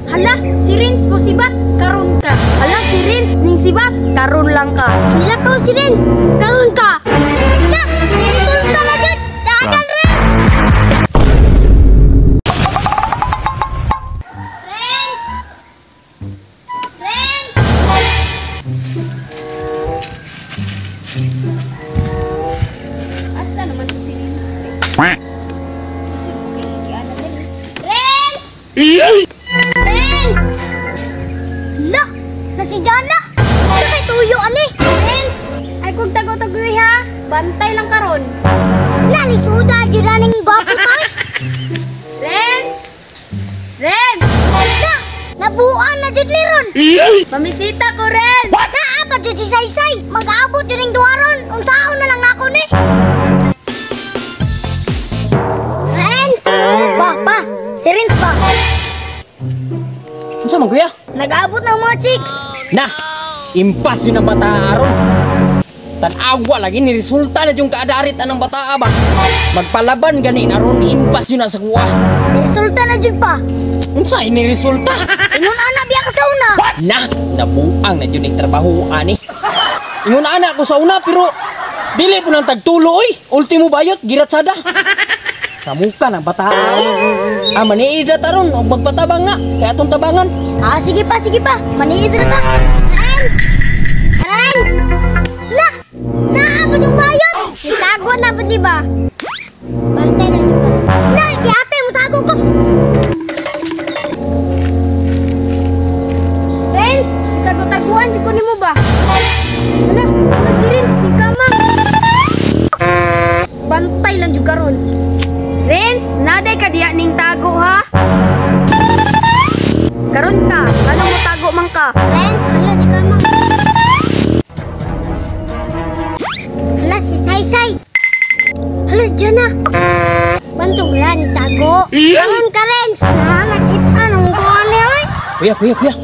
Hala, si Renz mo sibat, karon ka. Hala, si Renz ning sibat, karon lang ka. Nilakaw si Renz, karon ka. Na, resulta na jud. Dagan Renz. Renz! Renz! Asa naman to si Renz? Isip ko kay giana dali. Renz! Renz! La, na si Jana. Sa kay tuyo ani. Renz, ay kung tago-tagoy ha, bantay lang karon. Nalisuda jud aning gwapo tay. Renz! Renz! Na, nabuan na jud ni ron. Pamisita ko, Renz! Naa pa jud si Saysay. Mag-abot jud ning duha ron. Unsaon na lang nako ni? Renz! Pa, pa, si Renz pa. Unsa man kuya? Nag-abot ng mga chicks. Na, impas yun ang bata aron. Tan-awa lagi ni resulta na yung kaadarit anang bata ba. Magpalaban gani aron impas yun na sa kuha. Resulta na jud pa. Unsa ini resulta? Ingon ana biya ka sa una. Na, nabuang na yun ang trabaho ani. Ingon ana ko sa una pero dili po nang tagtulo oy. Ultimo bayot giratsada. Kamuka ng bata. Ah, maniida taron og magpatabang na kay atong tabangan. Ah, sige pa, sige pa. Maniidra ta. Renz! Renz! Na! Naabot yung bayot! Nitago na ba, di ba? Bantay lang jud ka. Na, kay ate, mutago ko. Renz, tago-taguan jud ko nimo ba? Hala, na si Renz ning kama. Bantay lang jud karon. Renz, naday ka diya ning tago ha. Karon ka, ano mo tago man ka? Renz, hala, di ka mang. Hala, si Saysay. Hala, Jana. Bantog ran, tago. Karon ka, Renz. Na, nakita nung kuha niya, oy. Kuya, kuya, kuya.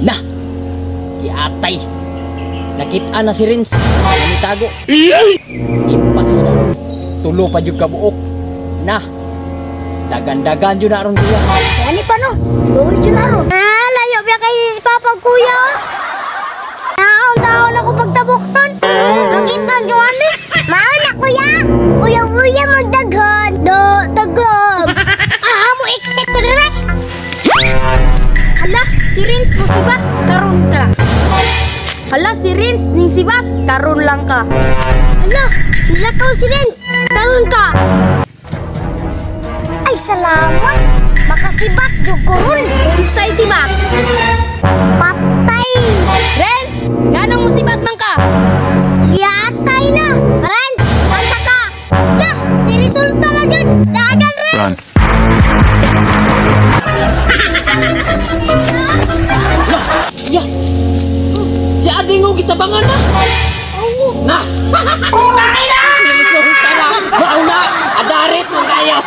Na. Giatay. Nakita na si Renz. Nanitago. Impas na ron. Tulo pa jud ka buok. Na. Dagan-dagan jud na ron kuya. Yani pa no? Luoy dyan aro. Ah, layo biya kay si Papa kuya. Naon taon ako pagtabok ton. Nakitan ko ani. Maon na kuya. Kuya kuya magdaghan. Do daghan. Ah, mo exit ko dire. Hala, si Renz mo sibat, karon ka. Hala, si Renz ning sibat, karon lang ka. Hala, nilakaw si Renz. Karon ka. Ay, salamat. Makasibat jud ko ron. Unsay sibat? Patay. Renz, nganong musibat man ka? Yatay na. Renz, basta ka. Na, niresulta na jud. Dagan Renz. Run. Na, kuya. Si Ading og gitabangan na. Na. Ni resulta na. Mao na. Adarit mo kayo.